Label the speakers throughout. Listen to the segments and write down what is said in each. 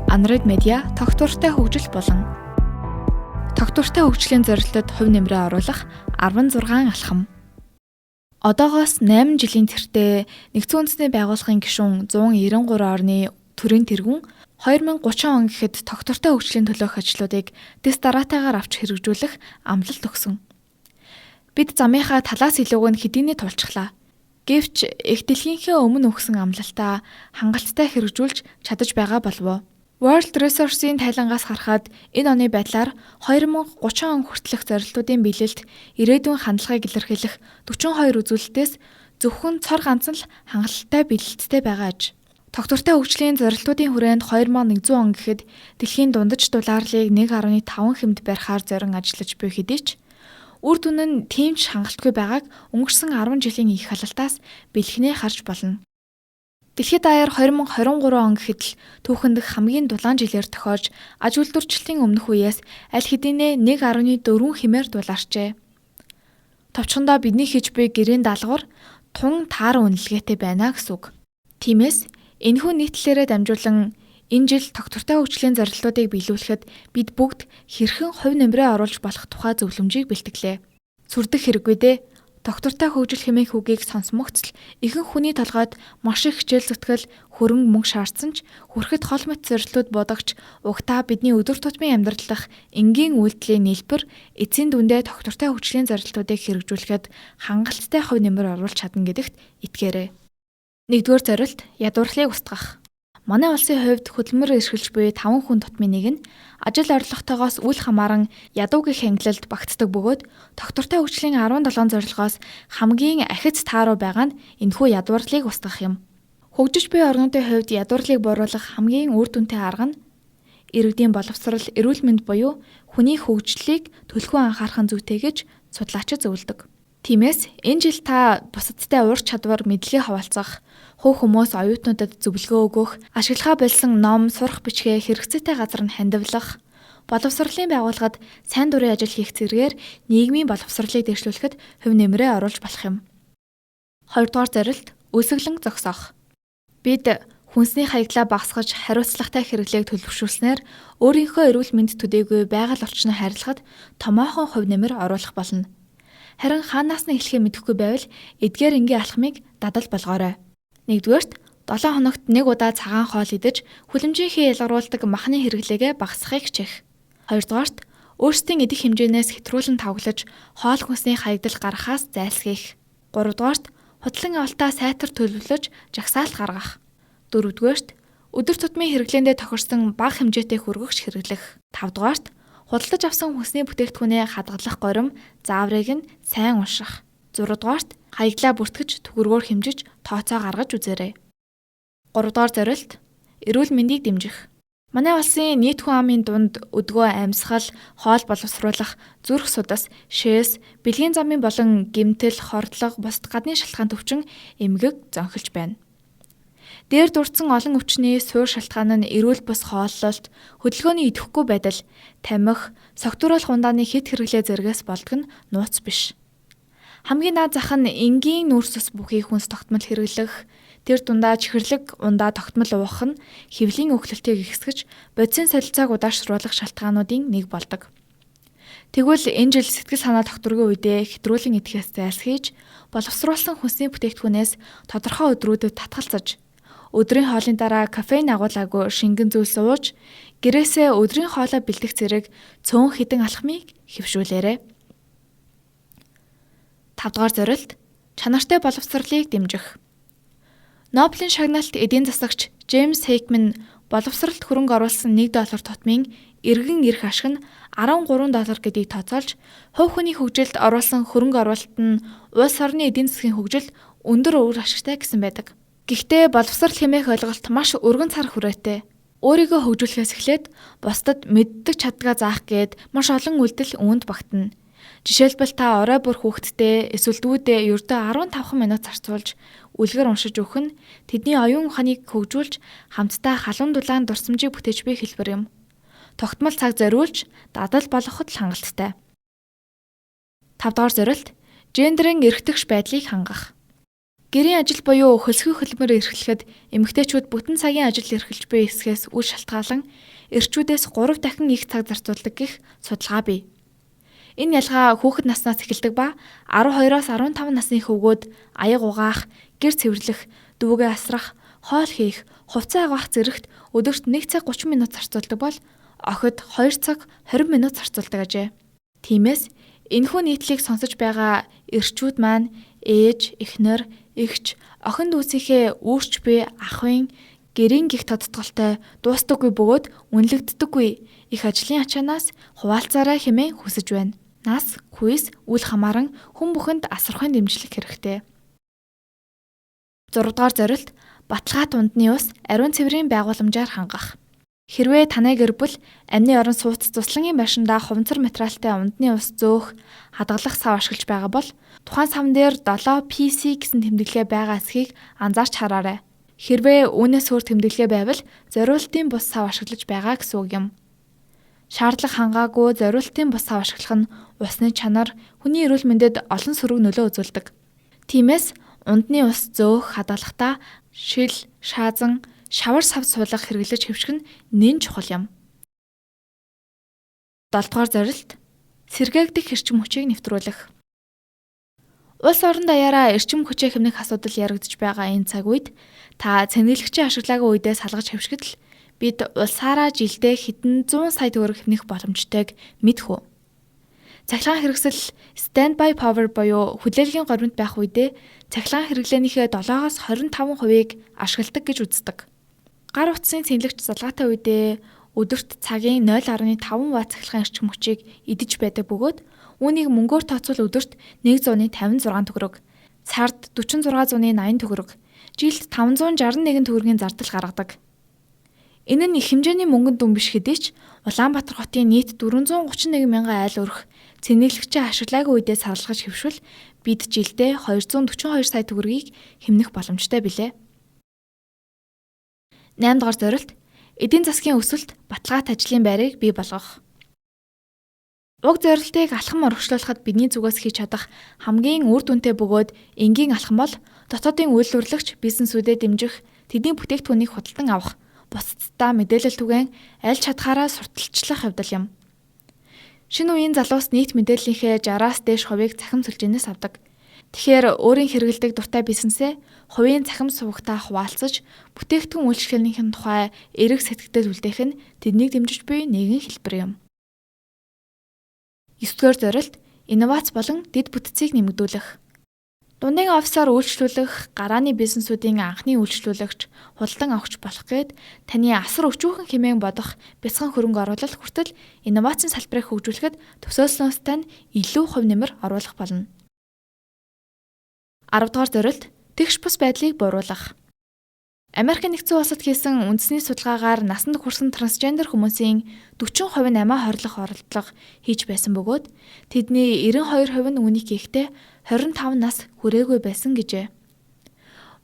Speaker 1: Android Media тогтвортой хөгжил болон тогтвортой хөгжлийн зорилтод хувь нэмрээ оруулах 16 алхам. Одоогоос 8 жилийн тэртээ Нэгдсэн Үндэсний Байгууллагын гишүүн 193 орны төрийн тэргүүн 2030 он гэхэд тогтвортой хөгжлийн төлөөх ажлуудыг дэс дараатайгаар авч хэрэгжүүлэх амлалт өгсөн. Бид замынхаа талаас илүүг нь хэдийнэ тулчглаа. Гэвч эх дэлхийнхээ өмнө өгсөн амлалтаа хангалттай хэрэгжүүлж чадаж байгаа болов уу? World Resource-ийн тайлангаас харахад энэ оны байдлаар 2030 он хүртэлх зорилтуудын биелэлд ирээдүйн хандлагыг илэрхийлэх 42 үзүүлэлтээс зөвхөн цор ганц нь л хангалттай биелэлттэй байгаа аж. Тогтвортой хөгжлийн зорилтуудын хүрээнд 2100 он гэхэд дэлхийн дундаж дулаарлыг 1.5 хэмд барихаар зорин ажиллаж буй хэдий ч үр дүн нь тийм ч хангалтгүй байгааг өнгөрсөн 10 жилийн их халалтаас бэлхнээ харж болно. Дэлхийд даяар 2023 он гэхэд л түүхэн дэх хамгийн дулаан жилээр тохиож аж үйлдвэрчлэлийн өмнөх үеэс аль хэдийнэ 1.4 хэмээр дулаарчээ. Товчхондоо бидний хийж буй гэрийн даалгавар тун тааран үнэлгээтэй байна гэсэн үг. Тиймээс энэхүү нийтлэлээрээ дамжуулан энэ жил тогтвортой хөгжлийн зорилтуудыг биелүүлэхэд бид бүгд хэрхэн хувь нэмрээ оруулж болох тухай зөвлөмжийг бэлтгэлээ. Сүрдэх хэрэггүй дээ. Тогтвортой хөгжил хэмээх үгийг сонсмогц л ихэнх хүний толгойд маш их хичээл зүтгэл, хөрөнгө мөнгө шаардсан ч хүрэхэд хол мэт зорилтууд бодогч угтаа бидний өдөр тутмын амьдрал дахь энгийн үйлдэлийн нийлбэр эцсийн дүндээ тогтвортой хөгжлийн зорилтуудыг хэрэгжүүлэхэд хангалттай хувь нэмэр оруулж чадна гэдэгт итгээрэй. Нэгдүгээр зорилт ядуурлыг устгах. Манай улсын хувьд хөдөлмөр эрхэлж буй 5 хүн тутмын нэг нь ажил орлоготойгоос үл хамааран ядуу гэх ангилалд багтдаг бөгөөд тогтвортой хөгжлийн 17 зорилгоос хамгийн ахиц тааруу байгаа нь энэхүү ядуурлыг устгах юм. Хөгжиж буй орнуудын хувьд ядуурлыг бууруулах хамгийн үр дүнтэй арга нь иргэдийн боловсрол, эрүүл мэнд буюу хүний хөгжлийг түлхүү анхаарах нь зүйтэй гэж судлаачид зөвлөдөг. Тиймээс энэ жил та бусадтай ур чадвар мэдлэгээ хаваалцах, хувь хүмүүс оюутнуудад зөвлөгөө өгөх, ашиглахаа болсон ном, сурах бичгээ хэрэгцээтэй газар нь хандивлах, боловсролын байгууллагад сайн дурын ажил хийх зэргээр нийгмийн боловсролыг дэвшлүүлэхэд хувь нэмрээ оруулж болох юм. Хоёрдугаар зорилт өлсгөлөн зогсоох. Бид хүнсний хаягдлаа багасгаж хариуцлагатай хэрэглээг төлөвшүүлснээр өөрийнхөө эрүүл мэнд төдийгүй байгаль орчноо хайрлахад томоохон хувь нэмэр оруулах болно. Харин хаанаас нь эхлэхээ мэдэхгүй байвал эдгээр энгийн алхмыг дадал болгоорой. Нэгдүгээрт 7 хоногт нэг удаа цагаан хоол идэж хүлэмжийнхээ ялгаруулдаг махны хэрэглээгээ багасгахыг хичээх. Хоёрдугаарт өөрсдийн идэх хэмжээнээс хэтрүүлэн тавглаж хоол хүнсний хаягдал гаргахаас зайлсхийх. Гуравдугаарт худлан авалтаа сайтар төлөвлөж жагсаалт гаргах. Дөрөвдүгээрт өдөр тутмын хэрэглээндээ тохирсон бага хэмжээтэй хөргөгч хэрэглэх. Тавдугаарт худалдаж авсан хүнсний бүтээгдэхүүнээ хадгалах горим зааврыг нь сайн унших. Зургадугаарт хаягдлаа бүртгэж төгрөгөөр хэмжиж тооцоо гаргаж үзээрэй. Гуравдугаар зорилт эрүүл мэндийг дэмжих. Манай улсын нийт хүн амын дунд өдгөө амьсгал, хоол боловсруулах, зүрх судас, шээс, бэлгийн замын болон гэмтэл, хордлого, бусад гадны шалтгаан төвчин эмгэг зонхилж байна. Дээр дурдсан олон өвчний суур шалтгаан нь эрүүл бус хооллолт, хөдөлгөөний идэвхгүй байдал, тамхи, согтууруулах ундааны хэт хэрэглээ зэргээс болдог нь нууц биш. Хамгийн наад зах нь энгийн нүүрс ус бүхий хүнс тогтмол хэрэглэх, тэр дундаа чихэрлэг ундаа тогтмол уух нь хэвлийн өөхлөлтийг ихэсгэж, бодисын солилцоог удаашруулах шалтгаануудын нэг болдог. Тэгвэл энэ жил сэтгэл санаа тогтворгүй үедээ хэтрүүлэн идэхээс зайлсхийж, боловсруулсан хүнсний бүтээгдэхүүнээс тодорхой өдрүүдэд татгалзаж, өдрийн хоолын дараа кофеин агуулаагүй шингэн зүйлс ууж, гэрээсээ өдрийн хоолоо бэлдэх зэрэг цөөн хэдэн алхмыг хэвшүүлээрэй. Тавдугаар зорилт чанартай боловсролыг дэмжих. Нобелийн шагналт эдийн засагч Джеймс Хейкман боловсролд хөрөнгө оруулсан 1 доллар тутмын эргэн ирэх ашиг нь 13 доллар гэдгийг тооцоолж, хувь хүний хөгжилд оруулсан хөрөнгө оруулалт нь улс орны эдийн засгийн хөгжилд өндөр үр ашигтай гэсэн байдаг. Гэхдээ боловсрол хэмээх ойлголт маш өргөн цар хүрээтэй. Өөрийгөө хөгжүүлэхээс эхлээд бусдад мэддэг чаддгаа заах гээд маш олон үйлдэл үүнд багтана. Жишээлбэл та орой бүр хүүхэдтэй эсвэл дүүдээ ердөө 15 минут зарцуулж үлгэр уншиж өгөх нь тэдний оюун ухааныг хөгжүүлж хамтдаа халуун дулаан дурсамжийг бүтээж буй хэлбэр юм. Тогтмол цаг зориулж дадал болгоход л хангалттай. Тавдугаар зорилт гендерийн эрхтгш байдлыг хангах. Гэрийн ажил буюу хөлсгүй хөдөлмөр эрхлэхэд эмэгтэйчүүд бүтэн цагийн ажил эрхэлж буй хэсгээс үл шалтгаалan эрчүүдээс 3 дахин их цаг зарцуулдаг гэх судалгаа бий. Энэ ялгаа хүүхэд наснаас эхэлдэг ба 12-оос 15 насны хөвгүүд аяг угаах, гэр цэвэрлэх, дүүгээ асрах, хоол хийх, хувцас агах зэрэгт өдөрт 1 цаг 30 минут зарцуулдаг бол охид 2 цаг 20 минут зарцуулдаг ажээ. Тиймээс энэхүү нийтлэлийг сонсож байгаа эрчүүд маань ээж, эхнэр, эгч, охин дүүсийнхээ үүрч буй ахын гэрийн гих тодтголтой дуустдаггүй бөгөөд үнэлэгддэггүй их ажлын ачаанаас хуваалцаарай хэмээн хүсэж байна. Нас, хүйс, үл хамааран хүн бүхэнд асархуйн дэмжлэг хэрэгтэй. 6 дугаар зорилт баталгаа тундны ус ариун цэврийн байгууламжаар хангах. Хэрвээ танай гэр бүл амны орон сууц туслангийн байшиндаа хуванцар материалтай ундны ус зөөх, хадгалах сав ашиглаж байгаа бол тухайн савн дээр 7 PC гэсэн тэмдэглэгээ байгаа эсхийг анзаарч хараарай. Хэрвээ үүнээс өөр тэмдэглэгээ байвал зориултын бус сав ашиглаж байгаа гэсэн үг юм. Шаардлага хангаагүй зориултын бус сав ашиглах нь усны чанар, хүний эрүүл мэндэд олон сөрөг нөлөө үзүүлдэг. Тиймээс ундны ус зөөх, хадгалахдаа шил, шаазан, шавар сав суулгах хэрэглэж хэвших нь нэн чухал юм. 7 дугаар зорилт сэргээгдэх эрчим хүчийг нэвтрүүлэх. Улс орон даяараа эрчим хүчээ хэмнэх асуудал яригдж байгаа энэ цаг үед та цэнэглэгчийн ашиглаагүй үедээ салгаж хэвшгэд л бид улсаараа жилдээ хэдэн зуун сая төгрөг хэмнэх боломжтойг мэдэх үү? Цахилгаан хэрэгсэл standby power буюу хүлээлгийн горимт байх үедээ цахилгаан хэрэглээнийхээ 7-оос 25%-ийг ашигладаг гэж үздэг. Гар утасны цэнэглэгч залгаатай үедээ өдөрт цагийн 0.5 ватт цахилгаан эрчим хүчийг идэж байдаг бөгөөд үүнийг мөнгөөр тооцвол өдөрт 156 төгрөг, сард 4680 төгрөг, жилд 561 төгрөгийн зардал гаргадаг. Энэ нь их хэмжээний мөнгөн дүн биш хэдий ч Улаанбаатар хотын нийт 431 мянган айл өрх цэнэглэгчийн ашиглаагүй үедээ сарлгаж хэвшвэл бид жилдээ 242 сая төгрөгийг хэмнэх боломжтой билээ. 8 дугаар зорилт эдийн засгийн өсөлт баталгаатай ажлын байрыг бий болгох. Уг зорилтыг алхам урагшлуулахад бидний зүгээс хийж чадах хамгийн үр дүнтэй бөгөөд энгийн алхам бол дотоодын үйлдвэрлэгч бизнесүүдэд дэмжих, тэдний бүтээгдэхүүнийг худалдан авах, бусдадаа мэдээлэл түгээн аль чадхаараа сурталчлах явдал юм. Шинэ үеийн залуус нийт мэдээллийнхээ 60-аас дээш хувийг цахим сүлжээнээс авдаг. Тэгэхээр өөрийн хэрэглэдэг дуртай бизнесээ хувийн цахим сувагтаа хуваалцаж, бүтээгдэхүүн үйлчилгээнийхэн тухай эерэг сэтгэгдэл үлдээх нь тэднийг дэмжиж буй нэгэн хэлбэр юм. 9 дугаар зорилт инновац болон дэд бүтцийг нэмэгдүүлэх. Дундын офисоор үйлчлүүлэх, гарааны бизнесүүдийн анхны үйлчлүүлэгч, худалдан авахч болох гээд таны асар өчүүхэн хэмээн бодох бяцхан хөрөнгө оруулалт хүртэл инновацийн салбарыг хөгжүүлэхэд төсөөлснөөс тань илүү хувь нэмэр оруулах болно. 10 дугаар зорилт тэгш бус байдлыг бууруулах. Америкийн нэгдсэн улсад хийсэн үндэсний судалгаагаар насанд хүрсэн трансгендер хүмүүсийн 40% нь амиа хорлох оролдлого хийж байсан бөгөөд тэдний 92% нь үүнийг хийхдээ 25 нас хүрээгүй байсан гэжээ.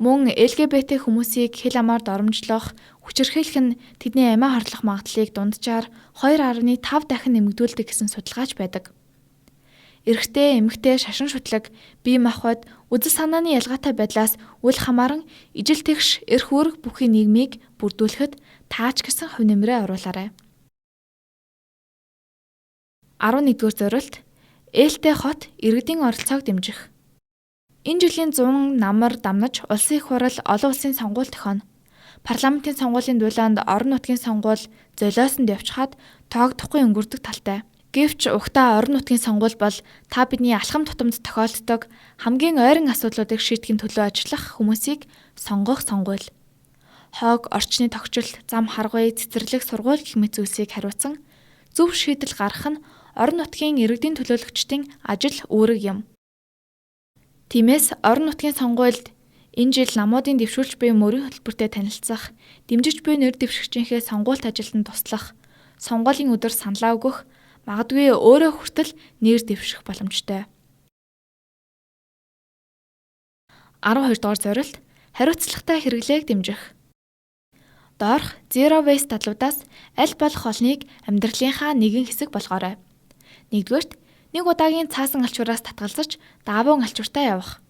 Speaker 1: Мөн LGBT хүмүүсийг хэл амаар доромжлох, хүчирхийлэх нь тэдний амиа хорлох магадлалыг дунджаар 2.5 дахин нэмэгдүүлдэг гэсэн судалгаач байдаг. Эрэгтэй, эмэгтэй, шашин шүтлэг, бие махбод, үзэл санааны ялгаатай байдлаас үл хамааран ижил тэгш эрх үүрэг бүхий нийгмийг бүрдүүлэхэд таач гэсэн хувь нэмрээ оруулаарай. 11-р зорилт ээлтэй хот иргэдийн оролцоог дэмжих. Энэ жилийн 100 намар дамнаж улсын их хурал олон улсын сонгуул тохионо. Парламентын сонгуулийн дулаанд орон нутгийн сонгуул золиосонд явчихад тоогдохгүй өнгөрдөг талтай. Гэвч угтаа орон нутгийн сонгуул бол та бидний алхам тутамд тохиолддог хамгийн ойрын асуудлуудыг шийдэхин төлөө ажиллах хүмүүсийг сонгох сонгуул. Хог, орчны тогтчлт, зам харгуй, цэцэрлэг, сургууль гэх мэт зүйлсийг хариуцсан зөв шийдэл гаргах нь орон нутгийн иргэдийн төлөөлөгчдийн ажил үүрэг юм. Тиймээс орон нутгийн сонгуульд энэ жил намуудын дэвшүүлж буй мөрийн хөтөлбөртэй танилцах, дэмжиж буй нэр дэвшигчийнхээ сонгуульт ажилд нь туслах, сонгуулийн өдөр саналаа өгөх, магадгүй өөрөө хүртэл нэр дэвших боломжтой. 12 дугаар зорилт хариуцлагатай хэрэглээг дэмжих. Доорх Zero Waste дадлуудаас аль болох олныг амьдралынхаа нэгэн хэсэг болгоорой. Нэгдүгээрт нэг удаагийн цаасан алчуураас татгалзаж даавуун алчууртаа явах.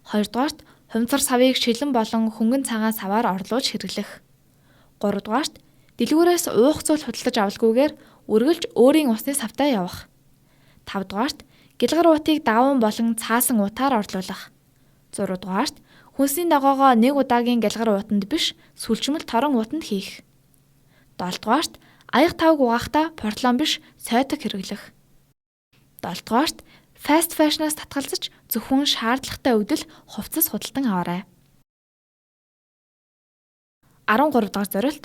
Speaker 1: Хоёрдугаарт Хуванцар савыг шилэн болон хөнгөн цагаан саваар орлуулж хэрэглэх. 3 дугаарт дэлгүүрээс уух зүйл худалдаж авалгүйгээр үргэлж өөрийн усны савтай явах. 5 дугаарт гэлгар уутыг дааван болон цаасан уутаар орлуулах. 6 дугаарт хүнсний ногоогоо нэг удаагийн гэлгар уутанд биш сүлжмэл торон уутанд хийх. 7 дугаарт аяга тавг угаахтаа портлон биш сойтог хэрэглэх. 7 дугаарт fast fashion-аас татгалзаж зөвхөн шаардлагатай өвдөл хувцас худалдан аваарай. 13 дугаар зорилт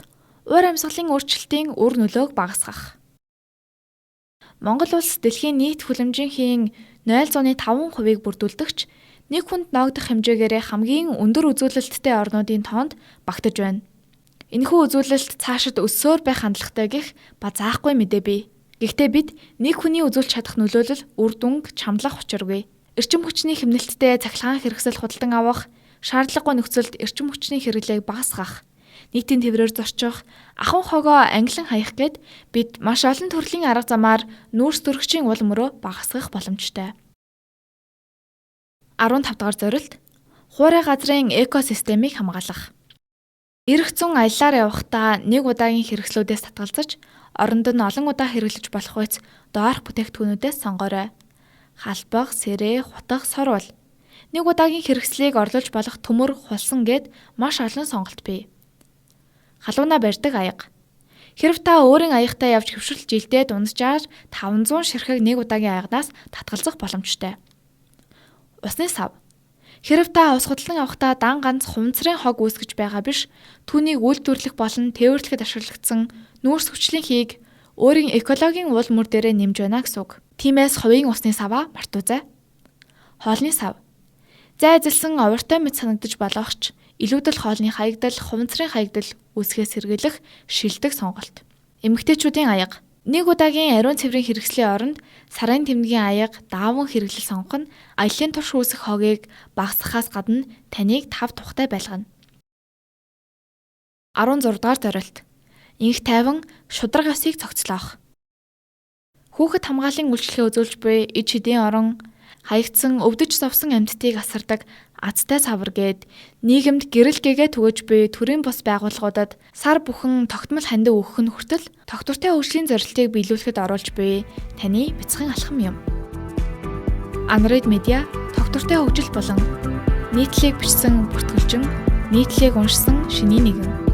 Speaker 1: уур амьсгалын өөрчлөлтийн үр нөлөөг багасгах. Монгол улс дэлхийн нийт хүлэмжийн 0.5%-ийг бүрдүүлдэгч нэг хүнд ноогдох хэмжээгээрээ хамгийн өндөр үзүүлэлттэй орнуудын тоонд багтаж байна. Энэхүү үзүүлэлт цаашид өссөөр байх хандлагатай гэх ба заахгүй мэдээ бий. Гэхдээ бид нэг хүний үзүүлж чадах нөлөөлөл үр дүнг чамлах учиргүй. Эрчим хүчний хэмнэлттэй цахилгаан хэрэгсэл худалдан авах, шаардлагагүй нөхцөлд эрчим хүчний хэрэглээг багасгах, нийтийн тээврээр зорчих, ахуйн хогоо ангилан хаях гээд бид маш олон төрлийн арга замаар нүүрс төрөгчийн уул мөрөө багасгах боломжтой. 15 дугаар зорилт хуурай газрын экосистемийг хамгаалах. Ирэх зүүн аяллаар явахдаа нэг удаагийн хэрэгслүүдээс татгалзаж, оронд нь олон удаа хэрэглэж болох үйц доорх бүтээгдэхүүнүүдээс сонгоорой. Халбаг, сэрээ, хутга, сорвол. Нэг удаагийн хэрэгслийг орлуулж болох төмөр, хулсан гээд маш олон сонголт бий. Халуунаа барьдаг аяга. Хэрв та өөрийн аягтай явж хөвшил жилдээ дунджаар 500 ширхэг нэг удаагийн аягнаас татгалзах боломжтой. Усны сав. Хэрв та ус худалдан авахдаа дан ганц хуванцрын хог үүсгэж байгаа биш, түүнийг үйлдвэрлэх болон тээвэрлэхэд ашиглагдсан нүүрс хүчлийн хийг өөрийн экологийн уул мөр дээрээ нэмж байна гэсэн үг. Тиймээс хувийн усны саваа мартуузай. Хоолны сав. Зай эзэлсэн овёртой мэт санагдаж болохч илүүдэл хоолны хаягдал, хуванцрын хаягдал үүсгэхээс сэргийлэх шилдэг сонголт. Эмэгтэйчүүдийн аяга. Нэг удаагийн ариун цэврийн хэрэгслийн оронд сарын тэмдгийн аяга дааван хэрэглэл сонгох нь аяллын турш үүсэх хогийг багасгахаас гадна таныг тав тухтай байлгана. 16 дугаар зорилт. Инх тайван шударга ёсыг цогцлоох. Хүүхэд хамгааллын үйлчилгээ үзүүлж буй ид шидийн орон хаягдсан өвдөж зовсон амьтдыг асардаг азтай савар гээд нийгэмд гэрэл гэгээ түгэж буй төрийн бус байгууллагуудад сар бүхэн тогтмол хандив өгөх нь хүртэл тогтвортой хөгжлийн зорилтыг биелүүлэхэд оруулж буй таны бяцхан алхам юм. Android Media тогтвортой хөгжил болон нийтлэгийг бичсэн бүртгэлчин, нийтлэгийг уншсан шинийн нэгэн.